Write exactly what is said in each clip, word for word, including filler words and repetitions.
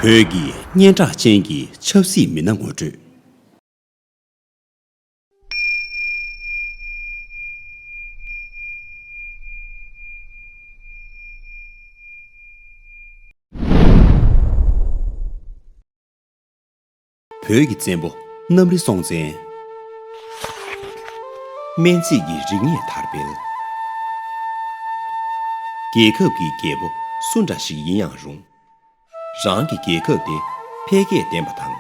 བོད་ཀྱི་སྙན་གྲགས་ཅན་གྱི་ཆབ་སྲིད་མི་སྣ་ངོ་སྤྲོད། བོད་ཀྱི་བཙན་པོ་གནམ་རི་སྲོང་བཙན། སྨན་རྩིས་ཀྱི་རིག་གནས་དར་སྤེལ། རྒྱལ་ཁབ་ཀྱི་རྒྱལ་པོ་སུ་འདྲ་ཞིག་ཡིན་ཡང་རུང་། རང་གི་རྒྱལ་ཁབ་དེ་འཕེལ་རྒྱས་ལྡན་པ་དང་།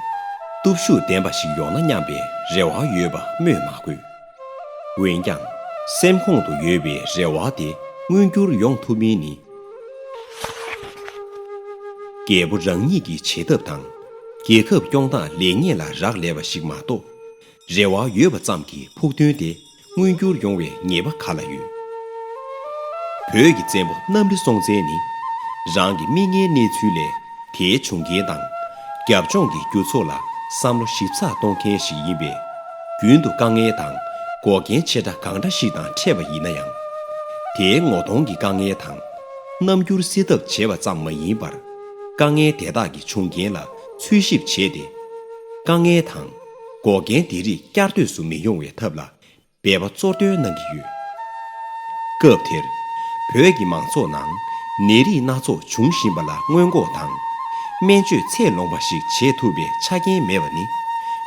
སྟོབས་ཤུགས་ལྡན་པ་ཞིག་ཡོང་ན་སྙམ་པའི་རེ་བ་ཡོད་པ་སྨོས་མ་དགོས། འོན་ཀྱང་། སེམས་ཁོང་དུ་ཡོད་པའི་རེ་བ་དེ་མངོན་འགྱུར་ཡོང་ཐུབ་མིན་ནི། རྒྱལ་པོ་རང་ཉིད་ཀྱི་བྱེད་ཐབས་དང་། རྒྱལ་ཁབ་སྐྱོང་སྟངས་ལེགས་ཉེས་ལ་རག་ལས་པ་ཞིག་མ་གཏོགས། རེ་བ་ཡོད་པ་ཙམ་གྱིས་ཕུགས་འདུན་དེ་མངོན་འགྱུར་ཡོང་བའི་ངེས་པ་ག་ལ་ཡོད། བོད་ཀྱི་བཙན་པོ་གནམ་རི་སྲོང་བཙན་ནི། རང་གི་མིག་སྔའི་གནས་ཚུལ་ལས། དེའི་བྱུང་རྐྱེན་དང་། རྒྱབ་ལྗོངས་ཀྱི་འགྱུར་ཚོགས་ལ་བསམ་བློ་ཞིབ་ཚགས་གཏོང་མཁན་ཞིག་ཡིན་པས། རྒྱུན་དུ་དཀའ་ངལ་དང་འགོག་རྐྱེན་ཆེ་ཕྲ་གང་འདྲ་ཞིག་དང་འཕྲད་པ་ཡིན་ན་ཡང་། དེའི་ངོ་གདོང་གི་དཀའ་ངལ་དང་། རྣམ་འགྱུར་སེལ་ཐབས་བྱེད་པ་ཙམ་མ་ཡིན་པར། དཀའ་ངལ་དེ་དག་གི་བྱུང་རྐྱེན་ལ་འཚོལ་ཞིབ་བྱས་ཏེ། དཀའ་ངལ་དང་། འགོག་རྐྱེན་དེ་རིགས་བསྐྱར་ཟློས་སུ་མི་ཡོང་བའི་ཐབས་ལ། འབད་པ་གཙོར་འདོན་གནང་གི་ཡོད། སྐབས་དེར། བོད་ཀྱི་མང་ཚོགས་ནང་ནད་རིགས་སྣ་ཚོགས་འབྱུང་བཞིན་པ་ལ་སྔོན་འགོག་དང་། སྨན་བཅོས་ཚད་ལོངས་པ་ཞིག་བྱེད་ཐུབ་པའི་ཆ་རྐྱེན་མེད་པ་ནི།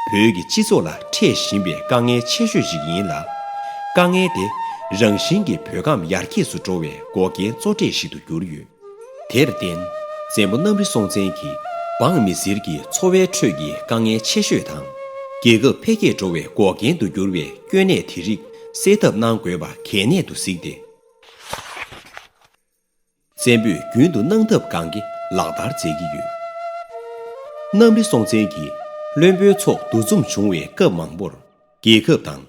བོད་ཀྱི་སྤྱི་ཚོགས་ལ་འཕྲད་བཞིན་པའི་དཀའ་ངལ་ཆེ་ཤོས་ཤིག་ཡིན་ལ། དཀའ་ངལ་དེ་རང་བཞིན་གྱིས་བོད་ཁམས་ཡར་རྒྱས་སུ་འགྲོ་བའི་འགོག་རྐྱེན་གཙོ་གྲས་ཤིག་ཏུ་གྱུར་ཡོད། དེར་བརྟེན། བཙན་པོ་གནམ་རི་སྲོང་བཙན་གྱིས་འབངས་མི་སེར་གྱི་འཚོ་བའི་ཁྲོད་ཀྱི་དཀའ་ངལ་ཆེ་ཤོས་དང་། རྒྱལ་ཁབ་འཕེལ་རྒྱས་འགྲོ་བའི་འགོག་རྐྱེན་དུ་གྱུར་བའི་སྐྱོན་གནད་དེ་རིགས་སེལ་ཐབས་གནང་དགོས་པ་གལ་གནད་དུ་གཟིགས་ཏེ། བཙན་པོས་རྒྱུན་དུ་གནང་ཐབས་གང་གི་ལག་བསྟར་མཛད་ཀྱི་ཡོད། གནམ་རི་སྲོང་བཙན་གྱིས་བློན་པོའི་ཚོགས་འདུ་འཛོམས་བྱུང་བའི་སྐབས་མང་པོར། རྒྱལ་ཁབ་དང་།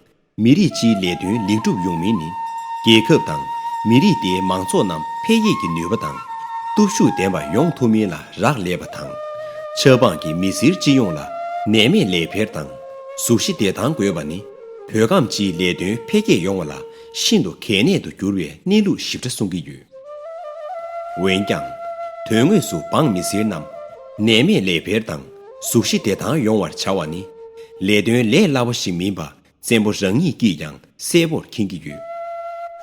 མི་རིགས་སྤྱིའི་ལས་དོན་ལེགས་གྲུབ་ཡོང་མིན་ནི། རྒྱལ་ཁབ་དང་མི་རིགས་དེའི་མང་ཚོགས་རྣམས་འཕེལ་རྒྱས་ཀྱི་ནུས་པ་དང་། སྟོབས་ཤུགས་ལྡན་པ་ཡོང་ཐུབ་མིན་ལ་རག་ལས་པ་དང་། ཆབ་འབངས་ཀྱི་མི་སེར་སྤྱི་ཡོངས་ལ་ནད་མེད་ལས་འཕེལ་དང་། གཟུགས་གཞི་བདེ་ཐང་དགོས་པ་ནི། བོད་ཁམས་སྤྱིའི་ལས་དོན་འཕེལ་རྒྱས་ཡོང་བ་ལ་ཤིན་ཏུ་གལ་གནད་དུ་གྱུར་བའི་གནས་ལུགས་ཞིབ་ཕྲ་གསུང་གི་ཡོད། འོན་ཀྱང་། དོན་དངོས་སུ་འབངས་མི་སེར་རྣམས་ནད་མེད་ལས་འཕེལ་དང་། གཟུགས་གཞི་བདེ་ཐང་ཡོང་བར་བྱ་བ་ནི། ལས་དོན་ལས་སླ་པོ་ཞིག་མིན་པ། བཙན་པོ་རང་ཉིད་ཀྱིས་ཀྱང་གསལ་པོར་མཁྱེན་གྱི་ཡོད།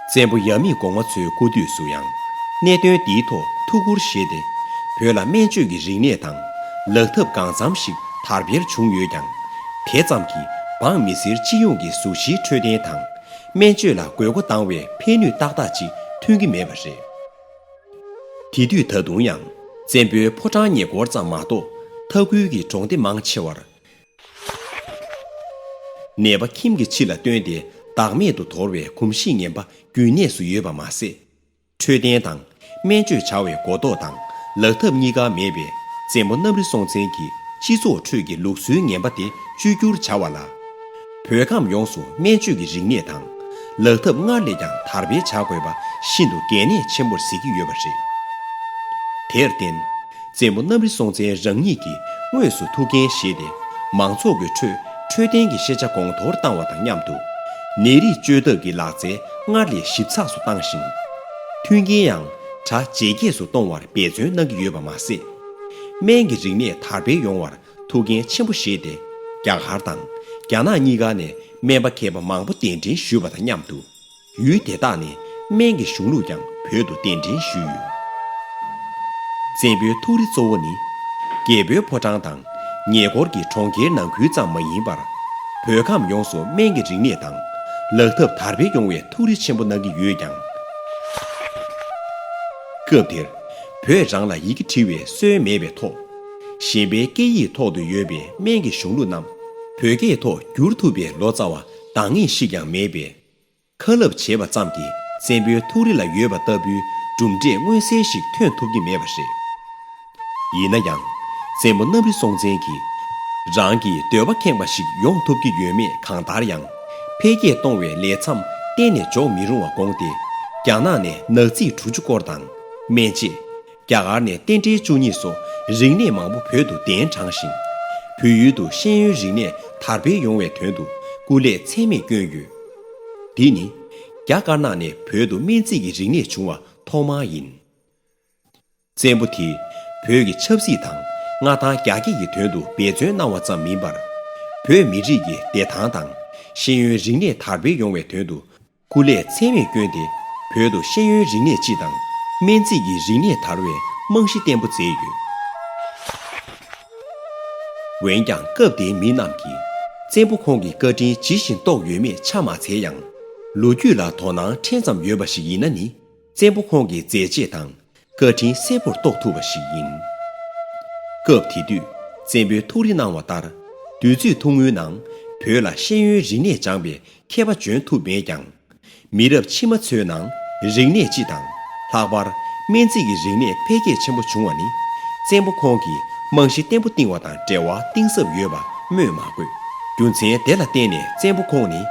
བཙན་པོ་ཡབ་མེས་གོང་མ་ཚོའི་སྐུ་དུས་སུ་ཡང་། གནད་དོན་འདིའི་ཐོག་ཐུགས་ཁུར་བཞེས་ཏེ། བོད་ལ་སྨན་བཅོས་ཀྱི་རིག་གནས་དང་། ལག་ཐབས་གང་འཚམ་ཞིག་དར་འཕེལ་བྱུང་ཡོད་ཀྱང་། དེ་ཙམ་གྱིས་འབངས་མི་སེར་སྤྱི་ཡོངས་ཀྱི་གཟུགས་གཞིའི་འཕྲོད་བསྟེན་དང་། སྨན་བཅོས་ལ་དགོས་མཁོ་བཏང་བའི་ཕན་ནུས་ཏག་ཏག་ཅིག་ཐོན་གྱི་མེད་པ་རེད། དེ་དུས་ད་དུང་ཡང་། བཙན་པོའི་ཕོ་བྲང་ཉེ་འཁོར་ཙམ་མ་གཏོགས། མཐའ་ཁུལ་གྱི་གྲོང་སྡེ་མང་ཆེ་བར། ནད་པ་ཁྱིམ་གྱི་ཕྱི་ལ་བཏོན་ཏེ་བདག་མེད་དུ་དོར་བའི་གོམས་གཤིས་ངན་པ་རྒྱུན་གནས་སུ་ཡོད་པ་མ་ཟད། འཕྲོད་བསྟེན་དང་སྨན་བཅོས་བྱ་བའི་གོ་རྟོགས་དང་ལག་ཐབས་གཉིས་ཀ་མེད་པའི་བཙན་པོ་གནམ་རི་སྲོང་བཙན་གྱིས་སྤྱི་ཚོགས་ཁྲོད་ཀྱི་ལུགས་སྲོལ་ངན་པ་དེ་བཅོས་བསྒྱུར་བྱ་བ་ལ། བོད་ཁམས་ཡོངས་སུ་སྨན་བཅོས་ཀྱི་རིག་གནས་དང་ལག་ཐབས་སྔར་ལས་ཀྱང་དར་སྤེལ་བྱ་དགོས་པ་ཤིན་ཏུ་གལ་གནད་ཆེན་པོར་གཟིགས་ཀྱི་ཡོད་པ་རེད། དེར་བརྟེན། བཙན་པོ་གནམ་རི་སྲོང་བཙན་རང་ཉིད་ཀྱིས་དངོས་སུ་ཐུགས་འགན་བཞེས་ཏེ། མང་ཚོགས་ཀྱི་ཁྲོད་འཕྲོད་བསྟེན་གྱི་ཤེས་བྱ་གོང་མཐོར་བཏང་བ་དང་མཉམ་དུ། ནད་རིགས་བཅོས་ཐབས་ཀྱི་ལག་རྩལ་སྔར་ལས་ཞིབ་ཚགས་སུ་བཏང་ཞིང་། མཐུན་རྐྱེན་ཡང་གྲ་ཇེ་རྒྱས་སུ་གཏོང་བར་འབད་བརྩོན་གནང་གི་ཡོད་པ་མ་ཟད། སྨན་གྱི་རིག་གནས་དར་སྤེལ་ཡོང་བར་ཐུགས་འགན་ཆེན་པོ་བཞེས་ཏེ། རྒྱ་གར་དང་རྒྱ་ནག་གཉིས་ཀ་ནས་སྨན་པ་མཁས་པ་མང་པོ་གདན་འདྲེན་ཞུས་པ་དང་མཉམ་དུ། ཡུལ་དེ་དག་ནས་སྨན་གྱི་གཞུང་ལུགས་ཀྱང་བོད་དུ་གདན་འདྲེན་ཞུས་ཡོད། བཙན་པོའི་ཐུགས་རེ་གཙོ་བོ་ནི། རྒྱལ་པོའི་ཕོ་བྲང་དང་ཉེ་འཁོར་གྱི་གྲོང་ཁྱེར་ནང་ཁུལ་ཙམ་མ་ཡིན་པར། བོད་ཁམས་ཡོངས་སུ་སྨན་གྱི་རིག་གནས་དང་ལག་ཐབས་དར་སྤེལ་ཡོང་བའི་ཐུགས་རེ་ཆེན་པོ་གནང་གི་ཡོད་ཀྱང་། སྐབས་དེར་བོད་རང་ལ་ཡི་གེ་འབྲི་བའི་སྲོལ་མེད་པའི་ཐོག་གཞན་པའི་སྐད་ཡིག་ཐོག་ཏུ་ཡོད་པའི་སྨན་གྱི་གཞུང་ལུགས་རྣམས་བོད་སྐད་ཐོག་བསྒྱུར་ཐུབ་པའི་ལོ་ཙཱ་བ་འདང་ངེས་ཤིག་ཀྱང་མེད་པས། ཁ་སླབ་བྱས་པ་ཙམ་གྱིས་བཙན་པོའི་ཐུགས་རེ་ལ་ཡོད་པ་ལྟ་བུའི་གྲུབ་འབྲས་མངོན་གསལ་ཞིག་ཐོན་ཐུབ་ཀྱི་མེད་པ་རེད། ཡིན་ན་ཡང་། བཙན་པོ་གནམ་རི་སྲོང་བཙན་གྱིས་རང་གི་འདོད་པ་ཁེངས་པ་ཞིག་ཡོང་ཐུབ་ཀྱི་ཡོད་མེད་གང་ལྟར་ཡང་འཕེལ་རྒྱས་གཏོང་བའི་ལས་མཚམས་གཏན་ནས་འཇོག་མི་རུང་བ་དགོངས་ཏེ། རྒྱ་ནག་ནས་ནག་རྩིས་དྲུག་ཅུ་སྐོར་དང་སྨན་དཔྱད། རྒྱ་གར་ནས་རྟེན་འབྲེལ་བཅུ་གཉིས་སོགས་རིག་གནས་མང་པོ་བོད་དུ་གདན་དྲངས་ཤིང་། བོད་ཡུལ་དུ་ཤེས་ཡོན་རིག་གནས་དར་སྤེལ་ཡོང་བའི་དོན་དུ་སྐུ་ལས་ཚད་མེད་བསྐྱོན་ཡོད། འདི་ནི་རྒྱ་དཀར་ནག་ནས་བོད་དུ་སྨན་རྩིས་ཀྱི་རིག་གནས་བྱུང་བ་ཐོག་མ་ཡིན། བཙན་པོ་དེས་བོད་ཀྱི་ཆབ་སྲིད་དང་ མངའ་ཐང་རྒྱ་སྐྱེད་ཀྱི་དོན་དུ་འབད་བརྩོན་གནང་བ་ཙམ་མིན་པར། བོད་མི་རིགས་ཀྱི་བདེ་ཐང་དང་ཤེས་ཡོན་རིག་གནས་དར་སྤེལ་ཡོང་བའི་དོན་དུ་སྐུ་ལས་ཚད་མེད་བསྐྱོན་ཏེ། བོད་དུ་ཤེས་ཡོན་རིག་གནས་སྤྱི་དང་སྨན་རྩིས་ཀྱི་རིག་གནས་དར་བའི་རྨང་གཞི་བརྟན་པོ་མཛད་ཡོད། འོན་ཀྱང་སྐབས་དེའི་མི་རྣམས་ཀྱིས་བཙན་པོ་ཁོང་གི་བཀའ་དྲིན་ཇི་བཞིན་རྟོགས་ཡོད་མེད་ཆ་མ་འཚལ་ཡང་། ལོ་རྒྱུས་ལ་དོ་སྣང་ཕྲན་ཙམ་ཡོད་པ་ཞིག་ཡིན་ན་ནི། བཙན་པོ་ཁོང་གི་མཛད་རྗེས་དང་བཀའ་དྲིན་གསལ་པོར་རྟོགས་ཐུབ་པ་ཞིག་ཡིན། སྐབས་དེ་དུས་བཙན་པོས་ཐུགས་རེ་གནང་བ་ལྟར། དུས་ཚོད་ཐུང་ངུའི་ནང་བོད་ལ་ཤེས་ཡོན་རིག་གནས་སྦྱངས་པའི་མཁས་པ་འཇོན་ཐུབ་མེད་ཀྱང་། མི་རབས་ཕྱི་མ་ཚོའི་ནང་རིག་གནས་སྤྱི་དང་། ལྷག་པར་སྨན་རྩིས་ཀྱི་རིག་གནས་འཕེལ་རྒྱས་ཆེན་པོ་བྱུང་བ་ནི། བཙན་པོ་ཁོང་གིས་རྨང་གཞི་བརྟན་པོ་བཏིང་བ་དང་འབྲེལ་བ་གཏིང་ཟབ་ཡོད་པ་སྨོས་མ་དགོས། རྒྱུ་མཚན་དེ་ལ་བརྟེན་ནས་བཙན་པོ་ཁོང་ནི་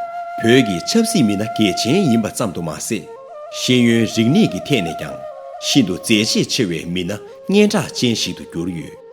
བོད་ཀྱི་ཆབ་སྲིད་མི་སྣ་གལ་ཆེན་ཡིན་པ་ཙམ་དུ་མ་ཟད། ཤེས་ཡོན་རིག་གནས་ཀྱི་ཐད་ནས་ཀྱང་ཤིན་ཏུ་མཛད་རྗེས་ཆེ་བའི་མི་སྣ་སྙན་གྲགས་ཅན་ཞིག་ཏུ་གྱུར་ཡོད།